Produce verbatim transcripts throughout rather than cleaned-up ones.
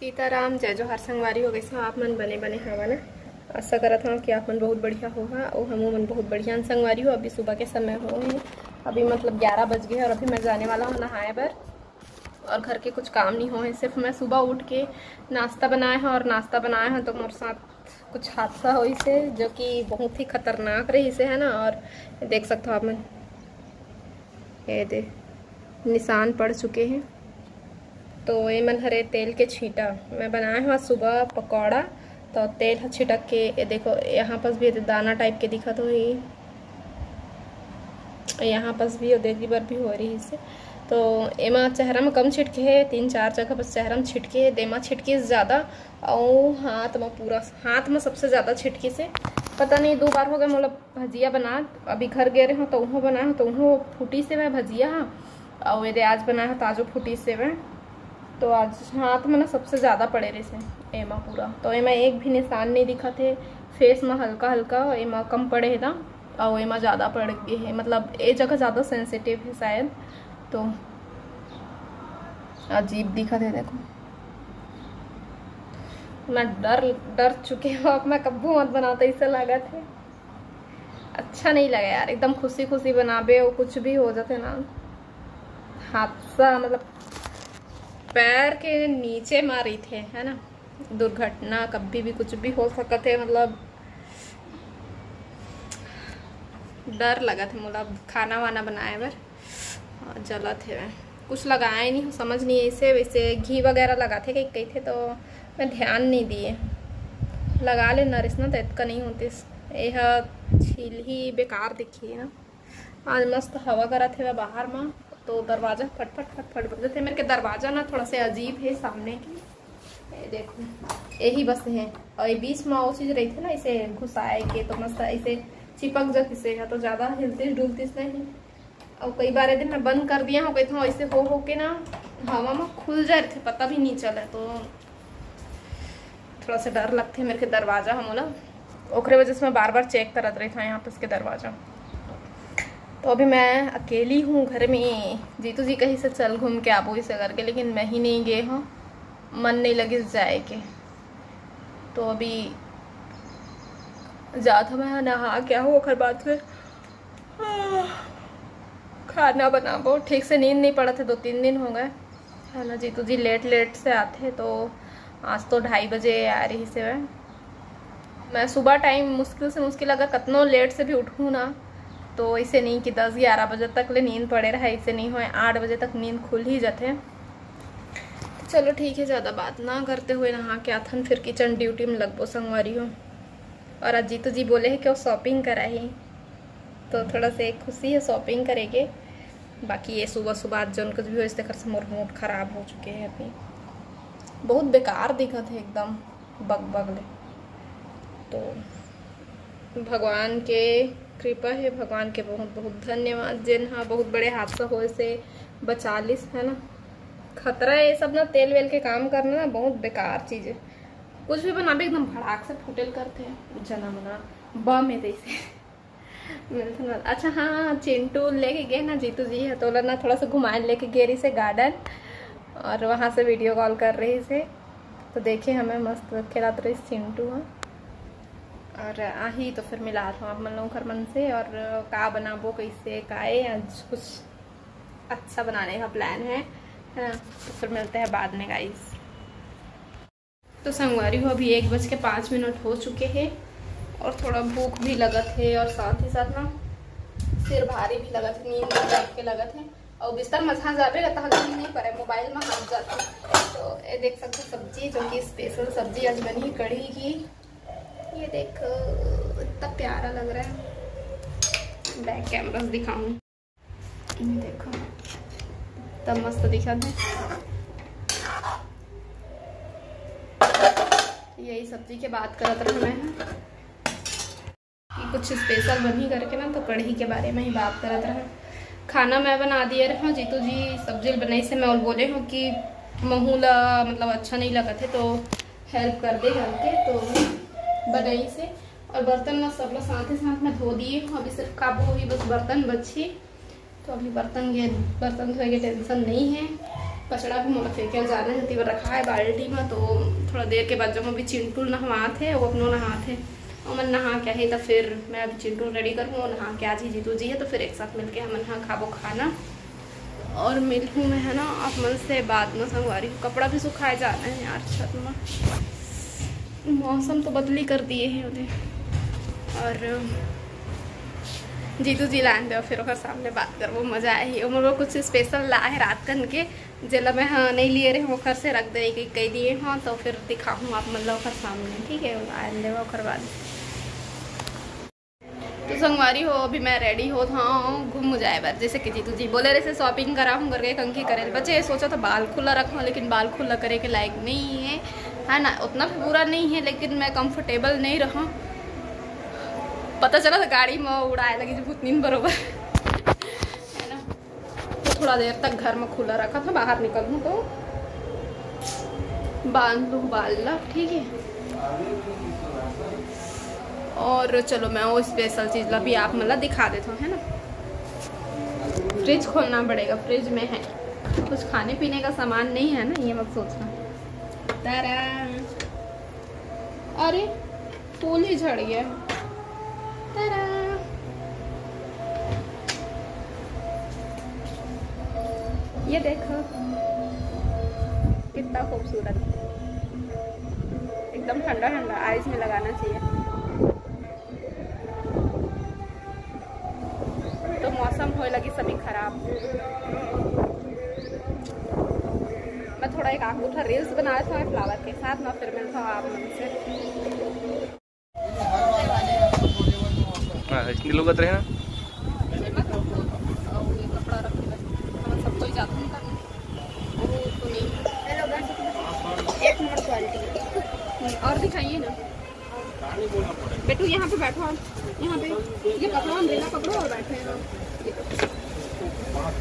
सीताराम, जय जोहार संगवारी हो। कइसे हो आप मन? बने बने हवा ना? आशा करत हव कि आप मन बहुत बढ़िया होहा। अउ हमू मन बहुत बढ़िया हन संगवारी हो। अभी सुबह के समय होहे, अभी मतलब ग्यारह बज गए हे और अभी मैं जाने वाला हूँ नहाए बर। और घर के कुछ काम नहीं होहे, सिर्फ मैं सुबह उठ के नाश्ता बनाए हव और नाश्ता बनाए हव तो मोर साथ कुछ हादसा होइस हे, जो कि बहुत ही खतरनाक रहिस हे, है ना। और देख सकत हो आप मन, ये दे निशान पड़ चुके हे। तो ये मन हरे तेल के छींटा, मैं बनाए हव सुबह पकौड़ा, तो तेल ह छिटक के, ये देखो, यहाँ पास भी दाना type के दिखत होही, यहाँ पास भी, और देदी बर भी हो रहिस हे। तो एमा चेहरा में कम छिटके हे, तीन चार जगह बस चेहरा में छिटके हे, देमा छिटकिस ज़्यादा, अउ हाथ में पूरा, हाथ में सबसे ज़्यादा छिटकिस हे। पता नहीं, दो बार हो गए, मतलब भजिया बना, अभी घर गे रहे हो तो उहो बनाए हो, तो उहो फूटिस हे भजिया ह, अउ ये दे आज बनाए हो तो आजो फूटिस हे। तो आज हाथ में ना सबसे ज़्यादा पड़े रहिस हे एमा पूरा, तो एमा एक भी निशान नहीं दिखत हे। फेस में हल्का हल्का एमा कम पड़े हे ना, अउ एमा ज़्यादा पड़ गे हे, मतलब ये जगह ज़्यादा sensitive हे शायद, तो अजीब दिखत हे। देखो, मैं डर, डर चुके हव, अब मैं कब्बो मत बनाता, ऐसा लागत हे। अच्छा नहीं लगे यार, एकदम खुशी खुशी बनाबे, वो कुछ भी हो जाते ना, हादसा, मतलब पैर के नीचे मारी थे, है ना, दुर्घटना कभी भी कुछ भी हो सकत हे। मतलब डर लगत हे मोला खाना वाना बनाए बर। हाँ, जलत हे। कुछ लगाए नहीं हो, समझ नहीं ऐसे वैसे घी वगैरह लगाथे कहिथे, तो मैं ध्यान नहीं दिए। लगा ले नरिस ना, तो इतका नहीं होतिस। ये ह छीलही, बेकार दिखी ना। आज मस्त हवा करत हे बाहर में, तो दरवाजा फटफट फटफट बजत हे। मेरे के दरवाजा ना थोड़ा से अजीब हे सामने के। ये देखो, यही बस हे। और ये बीच में वो चीज रहिथे ना, इसे घुसाए के, तो मस्त ऐसे चिपक जातिस हे, तो ज्यादा हिलतिस डुलतिस नहीं। और कई बार दिन मैं बंद कर दिया हूँ, कहता हूँ ऐसे हो हो के ना हवा में खुल जाए थे, पता भी नहीं चले। तो थोड़ा सा डर लगथे मेरे के दरवाजा ह मोला, ओकरे वजह से मैं बार बार check करत रहिथंव यहाँ पास के दरवाजा। तो अभी मैं अकेली हूँ घर में। जीतू जी कहिस हे चल घूम के आबो इसे करके, लेकिन मैं ही नहीं गे हूँ, मन नहीं लगिस जाए के। तो अभी जात हूँ मैं नहा के आहूँ, ओकर बाद फिर खाना बनाबो। ठीक से नींद नहीं पड़त हे, दो तीन दिन हो गए, है ना। जीतू जी late late से आथे, तो आज तो ढाई बजे आए रहिस हे। मैं सुबह time मुश्किल से मुश्किल अगर कतनो late से भी उठूँ ना, तो ऐसे नहीं कि दस ग्यारह बजे तक ले नींद पड़े रहे, ऐसे नहीं होए, आठ बजे तक नींद खुल ही जाथे। तो चलो ठीक है, ज़्यादा बात ना करते हुए नहा के आथन, फिर kitchen duty में लगबो संगवारी हो। और आज जीतू जी बोले हे कि वो shopping कराही, तो थोड़ा से खुशी हे shopping करे के। बाकी ये सुबह सुबह आज जौन कुछ भी होइस, तेकर से मोर mood खराब हो चुके हे अभी। बहुत बेकार दिखत हे एकदम बग बग ले। तो भगवान के कृपा हे, भगवान के बहुत बहुत धन्यवाद, जेन हा बहुत बड़े हादसा होए से बचा लिस, है ना। खतरा ये सब ना, तेल वेल के काम करना ना बहुत बेकार चीज हे। कुछ भी बनाबे एकदम भड़ाक से फूटेल करथे, जना मना बम हे तैसे। मिलथन वाला। अच्छा हाँ, चिंटू लेके गए ना जीतू जी हे, तो ओला ना थोड़ा सा घुमाए लेके गे रहिस हे garden, और वहाँ से video call कर रहिस हे। तो देखे हमें मस्त खेलत रहिस चिंटू ह। और आही तो फिर मिलात हूँ आप मन लोग घर मन से, और का बनाबो, कैसे, काए, आज कुछ अच्छा बनाने का plan है, है ना? तो फिर मिलते हैं बाद में guys। तो संगवारी हो, अभी एक बज के पाँच मिनट हो चुके हे और थोड़ा भूख भी लगत हे और साथ ही साथ ना सिर भारी भी लगत हे, नींद भी लग के लगत हे। और बिस्तर में जहाँ जाबे ला तहाँ नींद नहीं पड़े, mobile में हाथ जाथे। तो ये देख सकते हो सब्जी, जो कि special सब्जी आज बनी कढ़ी की। ये देखो, इतना प्यारा लग रहा है, back camera से दिखाऊँ। ये देखो, तब मस्त दिखत हे। यही सब्जी के बात करत रहे मैं कि कुछ special बनही करके ना, तो कढ़ी के बारे में ही बात करत रहे। खाना मैं बना दिए रहे हूँ, जीतू जी सब्जी बनाइस हे, मैं बोले हूँ कि महू ला मतलब अच्छा नहीं लगत हे, तो help कर दे करके, तो बनाइस हे। और बर्तन ला सब ला साथ ही साथ में धो दिए हूँ, अभी सिर्फ कप होही, बस बर्तन बची। तो अभी बर्तन के, बर्तन धोए के tension नहीं है। कचरा भी मोला फेंके जाना है, तेवर रखा है बाल्टी में। तो थोड़ा देर के बाद जब अभी चिंटू नहवात है, वो अपनो नहात है, ओमन नहा के आही, तो फिर मैं अभी चिंटू रेडी करूँ, नहा के आज ही जीतू जी है, तो फिर एक साथ मिलके हमन हा खाबो खाना। और मिलूँ मैं, है ना, आप मन से बाद में संगवारी। कपड़ा भी सुखाए जाना है यार छत में, मौसम तो बदली कर दिए है उन्हें। और जीतू जी लान दे, फिर ओकर सामने बात करबो, मजा आही। ओमन वो कुछ स्पेशल ला है रात कन के, जेला मैं, हाँ, नहीं लिए रहे, ओकर से रख दे, एक, एक कह दिए, हाँ, तो फिर दिखाहूँ आप मन ला ओकर सामने, ठीक है, आन दे ओकर बाद। तो संगवारी हो, अभी मैं रेडी होत हूँ घूम जाए बर, जैसे कि जीतू जी बोले रहे शॉपिंग करा हूँ करके, कंघी करे बचे, सोचा तो बाल खुला रखूँ, लेकिन बाल खुला करे के लायक नहीं है, है ना, उतना भी बुरा नहीं है, लेकिन मैं कंफर्टेबल नहीं रहूँ। पता चला तो गाड़ी में उड़ाए लगी जो भूतनीन बरोबर, है ना। तो थोड़ा देर तक घर में खुला रखा था, बाहर निकलूँ तो बांध लूँ बाल ला, ठीक है। और चलो, मैं वो स्पेशल चीज ला भी आप मन ला दिखा देता हूँ, है ना। फ्रिज खोलना पड़ेगा, फ्रिज में है कुछ खाने पीने का सामान नहीं है ना, ये मत सोचना। तारा, अरे, फूल ही झड़ गया। तारा, ये देखो कितना खूबसूरत, एकदम ठंडा ठंडा, आइज में लगाना चाहिए। तो मौसम होए लगी सभी खराब। मैं थोड़ा एक आगू था रील्स बना लेता हूँ फ्लावर के साथ ना, फिर मिलता हूँ आप मन से। हाँ, इसलिए लोग रहे ना। कपड़ा रखे, हम सब कोई जाते हैं। हेलो, एक मिनट क्वालिटी। और दिखाइए ना। बेटू, यहाँ पे बैठो आप, यहाँ पे। ये पकड़ो, अंब्रेला पकड़ो और बैठे हैं।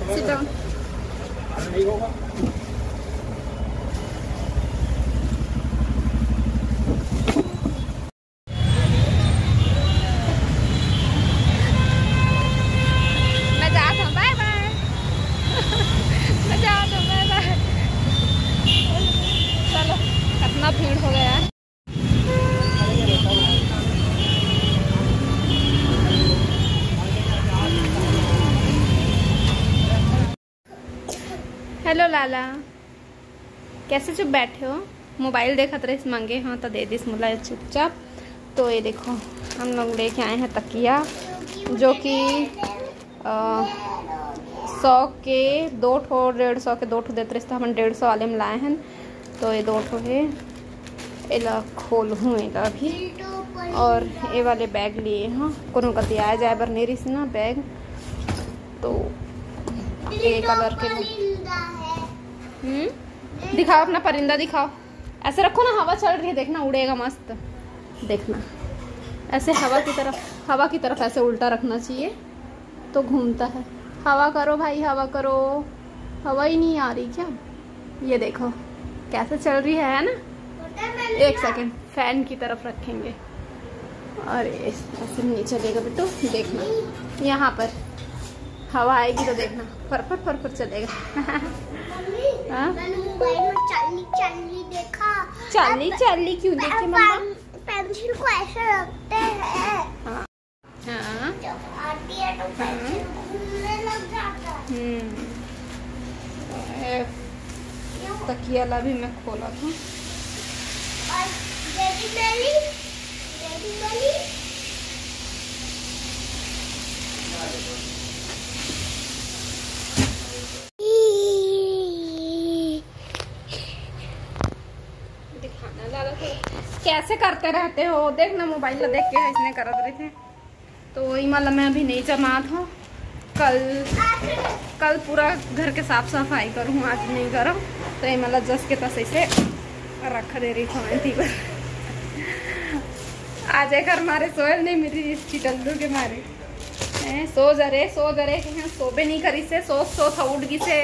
Sit down। मैं जात हूँ, बाय बाय। मैं जात हूँ, बाय बाय। चलो, कितना भीड़ हो गया है। हेलो लाला, कैसे चुप बैठे हो? मोबाइल देखत रहिस, मांगे हाँ तो दे दिस मोला चुपचाप। तो ये देखो, हम लोग लेके आए हैं तकिया, जो कि सौ के दो ठो, डेढ़ सौ के दो ठो देत रहिस, तो हमन डेढ़ सौ वाले में लाए हैं। तो ये दो ठो है, एला खोलहूँ एला अभी। और ये वाले बैग लिए हाँ, कोनो कति आए जाए बर नहीं रहिस ना बैग, तो ये कलर के। हम्म, दिखाओ अपना परिंदा, दिखाओ। ऐसे रखो ना, हवा चल रही है, देखना उड़ेगा मस्त। देखना, ऐसे हवा की तरफ, हवा की तरफ ऐसे उल्टा रखना चाहिए, तो घूमता है। हवा करो भाई, हवा करो। हवा ही नहीं आ रही क्या? ये देखो कैसे चल रही है, है ना? एक सेकंड, फैन की तरफ रखेंगे। अरे, ऐसे नहीं चलेगा बेटू, देखना, यहाँ पर हवा आएगी तो देखना, फरफर फरफर चलेगा। हाँ? मैंने मोबाइल में चार्ली चार्ली देखा। चार्ली चार्ली क्यों देखे मम्मा? पेंसिल को ऐसे रखते हैं। हाँ। हाँ। जब आती है तो पेंसिल घूमने लग जाता है। हम्म। तकिया ला भी मैं खोला था। और बेबी मेरी, बेबी मेरी। दिखाना ज्यादा तो कैसे करते रहते हो, देख ना मोबाइल ला देख के इसने करत रहे थे। तो इमा ला मैं अभी नहीं जमात हूँ, कल, कल पूरा घर के साफ सफाई करूँ, आज नहीं करूँ। तो इमा ला जस के तस ऐसे रख दे रही थी मैं। आज एक मारे सोयल नहीं मिल रही इस चिटल्लू के मारे। हैं, सो जा रे, सो जा रे, कहीं सोबे नहीं करी से, सो सो था उठ गई से।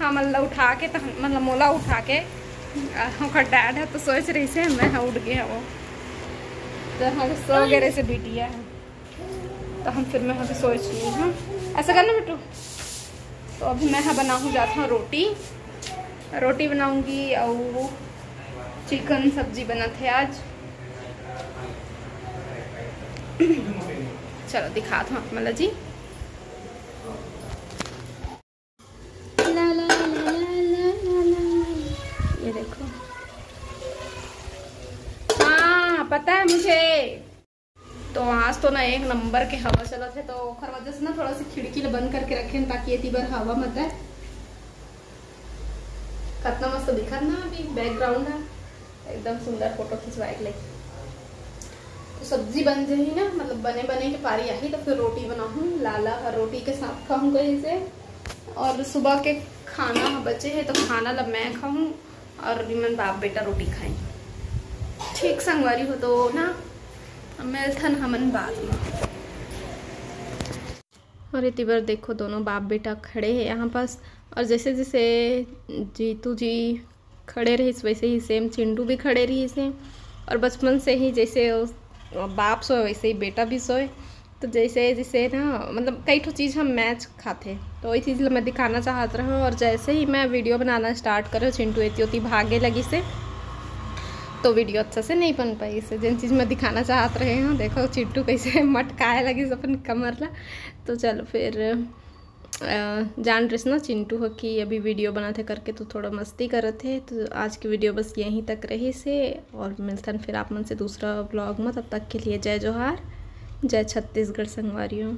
हमन ला उठा के, त मतलब मोला उठा के, आ, ओकर डैड ह तो सोच रही से मैं ह उठ गे हवो, तो हम सो गे रहे से बिटिया है, तो हम फिर मैं ह सोच रही हूँ। ऐसा करना बेटू। तो अभी मैं ह बनाहूँ जात हूँ रोटी, रोटी बनाऊंगी और चिकन सब्जी बनत हे आज। चलो दिखात हूँ आप मन ला जी। ला, ला, ला। ये देखो, हाँ पता है मुझे। तो आज तो ना एक नंबर के हवा चलत हे, तो ओखर वजह से ना थोड़ा सा खिड़की ला बंद करके रखे हन, ताकि एती बर हवा मत आए। कितना मस्त दिखत ना अभी बैकग्राउंड है, एकदम सुंदर फोटो खिंचवाए के लिए। तो सब्जी बन जाही ना, मतलब बने बने के पारी आही, तो फिर रोटी बनाहूँ। लाला हर रोटी के साथ खाहूँ कहीं से, और सुबह के खाना ह बचे हे, तो खाना ला मैं खाहूँ और इमन बाप बेटा रोटी खाई। ठीक संगवारी हो, तो ना मिलथन हमन बाद में। और एती बर देखो, दोनों बाप बेटा खड़े हैं यहाँ पास, और जैसे जैसे जीतू जी खड़े रहिस, वैसे ही सेम चिंटू भी खड़े रहिस हे। और बचपन से ही जैसे उस, बाप सोए, वैसे ही बेटा भी सोए। तो जैसे जैसे ना, मतलब कई ठो चीज़ हम मैच खाथे, तो वही चीज़ ला मैं दिखाना चाहत रहूँ। और जैसे ही मैं वीडियो बनाना स्टार्ट करूँ, चिंटू एती ओती भागे लगिस हे, तो वीडियो अच्छा से नहीं बन पाइस हे। जेन चीज़ मैं दिखाना चाहत रहे हूँ, देखो चिंटू कैसे मटकाए लगिस अपन कमर ला। तो चलो फिर, अ, जान रहिस ना चिंटू हो कि अभी वीडियो बनाथे करके, तो थोड़ा मस्ती करत हे। तो आज की वीडियो बस यहीं तक रहिस हे, और मिलथन फिर आप मन से दूसरा व्लॉग में। तब तक के लिए जय जोहार, जय छत्तीसगढ़ संगवारियों।